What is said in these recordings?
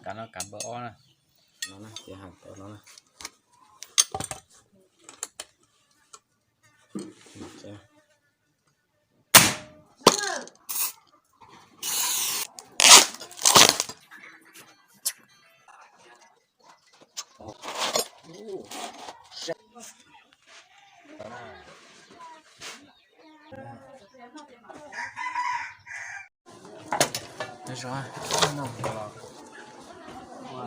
Kav no kav npawb ob na. No na, ces hais tau no na. Nyob zoo, no los ua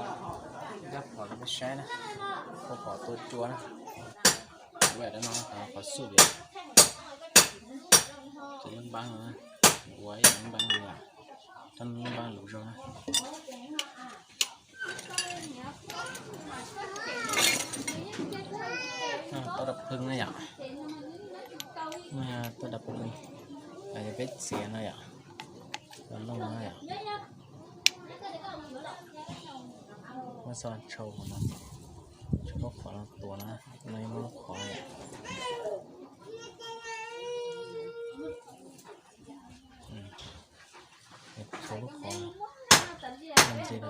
dab phom rau peb saib na, ua phom tua cua na. Ua no phom xub li, ces lub npaab no, ua ib lub npaab li, rab lub npaab lus zog na. Tuaj dab pheej na yom, tuaj dab pheej, peb txiav no yom, los looj no yom. Muab xov tshau no, tshau lub qhov no tua na, no muab lub qhov yom. Tshau lub qhov no ntxiv no.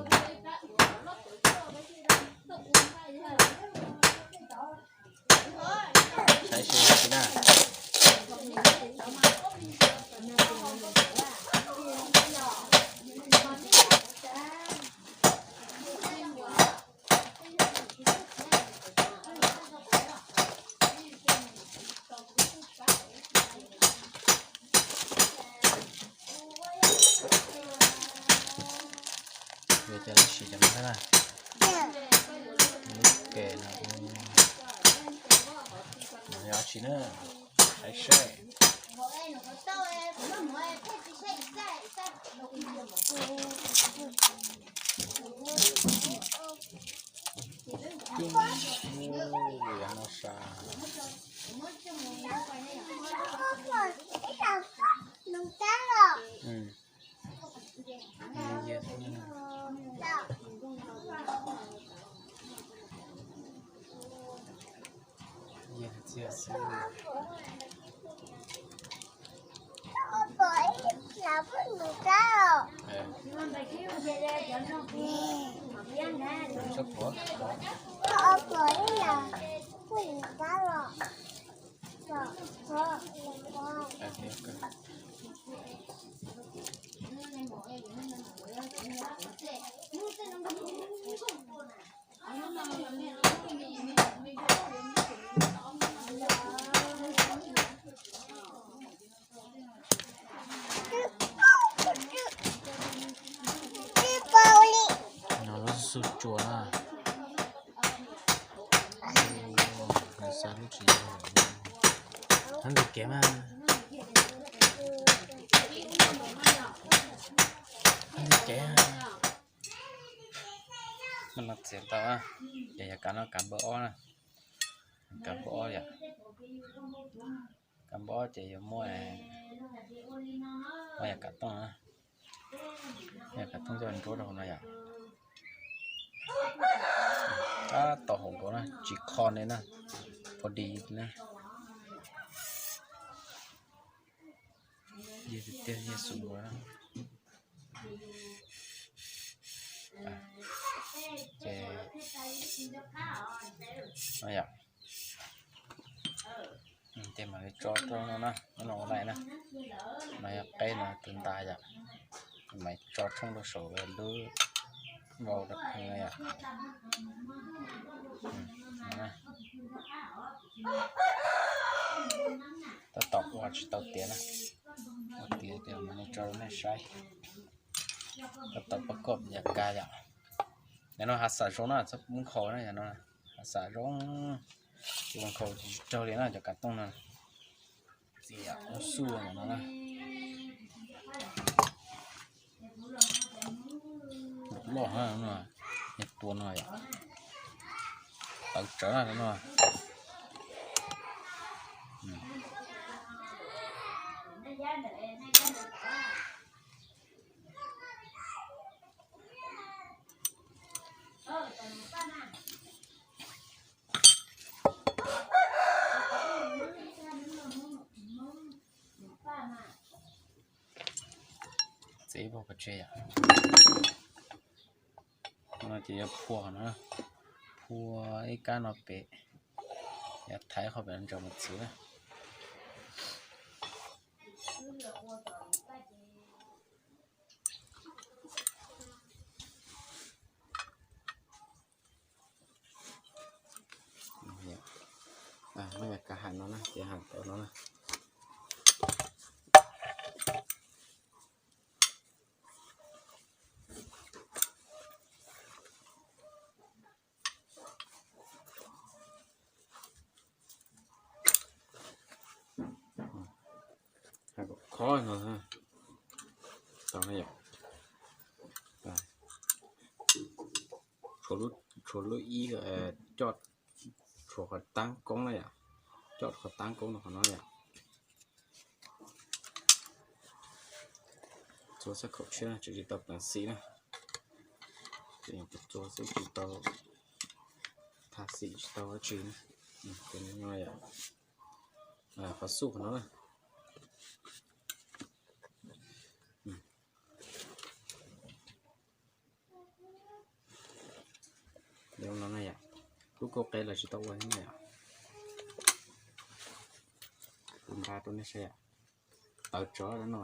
Saib seb tsis na. Yuav cov lub sim cov no thiab na. Lub ke no, no yog tsis na, hais seb. Tib, yog no sa. No lub xub tsuas na. Xav lub tsis, thab ntxim kev mas, thab ntxim kev. No txiav tau, ces yog kav no kav npawb ob na, kav npawb ob yom. Kav npawb ob ces yuav muab, muab yog kav tooj na, yog kav tooj coj ntsuab rau hauv no yom. Tab tom haum nkaus na, tsis qho li na, pov dis na. Yog tiag tiag yog xum nkaus na. Ces no yom, ces mam li tso rau no na, no ua laij na. No yog qeb no tus ntas yom, mam tso tshooj rau saum lub vau rau yom. Tab tom ua tsis tau tiav na, ua tiav tias mam li tso rau nej saib. Tab tom pab koj yam kag yom. Yam no hav xam zoo na, txhob muab nkhaus na, yam no hav xam zoo, tsis muab nkhaus tsis raug li na cov kav tooj no. Txiv yam ub xub no na. Loj no, yog tua no yom. Tawv tsawv no. teb puag pov tseg yom. No ces yuav phua qhov no, phua ib kab no pem, yuav thaiv qhov pem ntsaum mus txwv na. Muab kav hais no na, ces hais tau no na. Hais kom khov no tau na yom. Tshuav lub ib, coj, tshuav qhov taab koob na yom, coj qhov taab koob no qhov no yom. Txua xab khaum tshiab na, tseem tsis tau pleev xim na. Tseem txua xwb tsis tau, tha xim tsis tau dab tsi na. Qhov xuj qhov no na. Li no na yom, lub kauj qe los tsis tau ua thiab na yom. Kuv nqa rau nej saib yom, tawv tsawv no.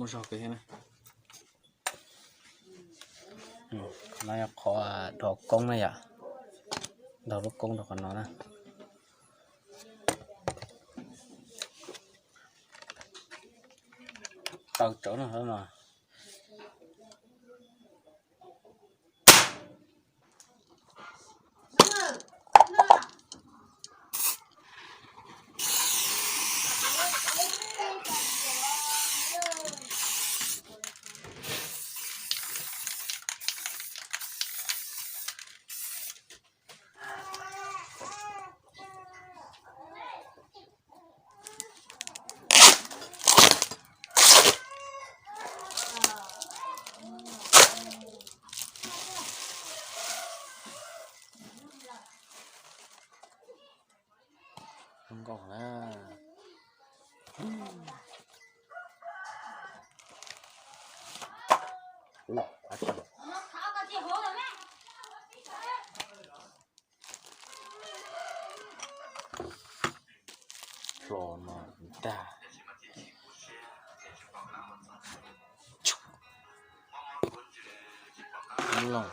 Muaj zog kawg thiab na. No yog qhov dhos koob na yom, dhos lub koob rau qhov no na. Tawv tsawv no no. Zoo nkauj na. Hlo no ntag. Lub loog.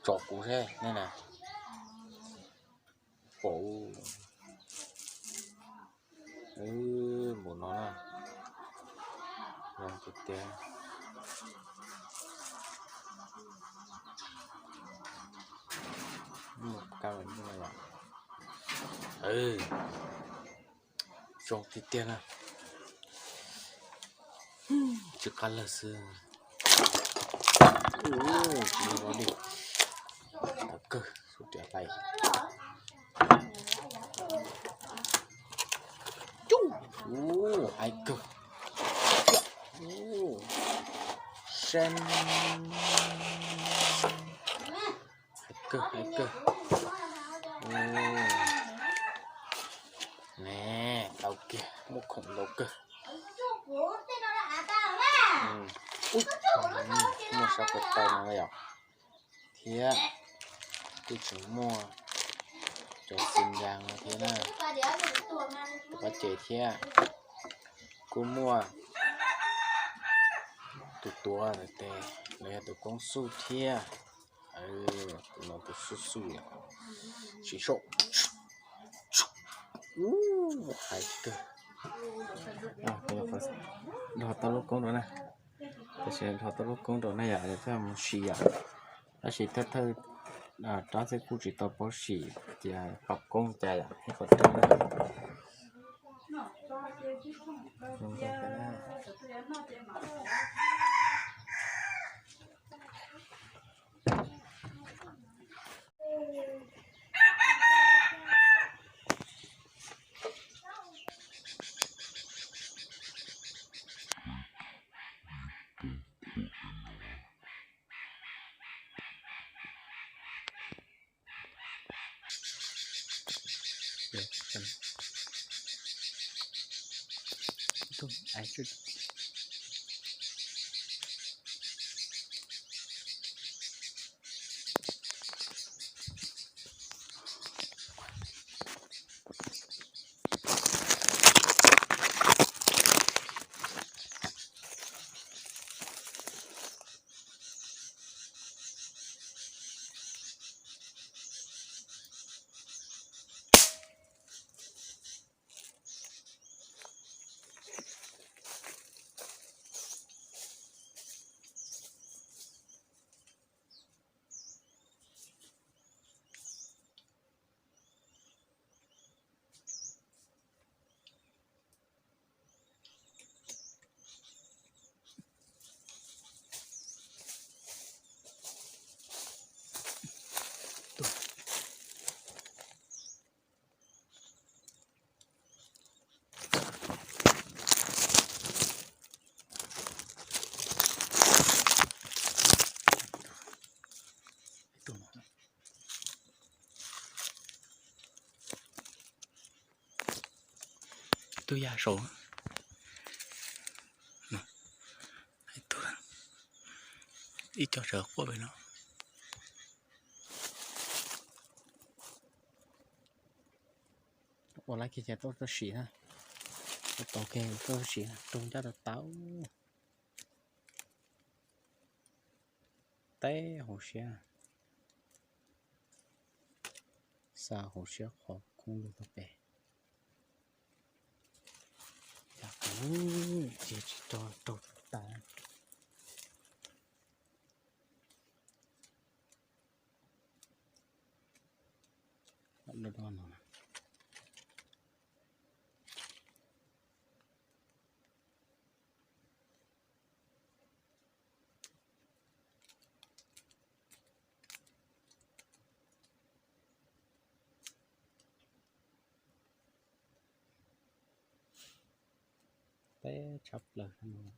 Tso kuv seb nej na. Pom npaum no na. Zoo tiag tiag. Mus kab lawm no yom. Zoo tiag tiag na. Tsis qab lawg xwb. Tsis zoo li. Tawv kawg, sub riam hlais. Cub, hais kawg. Seb. Hais kawg, hais kawg. Ne, tau kiag, muaj khoom ntau kawg. Muaj sab ko taw no yom. Thiab kuj tseem muaj cov xim yas no thiab na, tus pab ces thiab. Kuj muaj tus tuav tes los yog tus koob xuj thiab. Tus no tus xuj xuj yom. Siv saum. Hais kawg. Dhos tau lub koob rau na. Tam sim no dhos tau lub koob rau na yom, thiaj mus siv yom. Tab sis thawj thawj Rab xwb kuj tsis tau paub sim tias pom koob cas yom, ib qhov rooj. Tub yaj saud, ib co sawv quaj pem no. Ua lab kiag ces tuaj tuaj sim na, tuaj tau kiag tuaj sim na, raug ncaj tau tau. Teb hauv siab, xa hauv siab qhov khoob lug tau pem. Cas kuv ces tsis raug tas. Teb tshaj plaws no.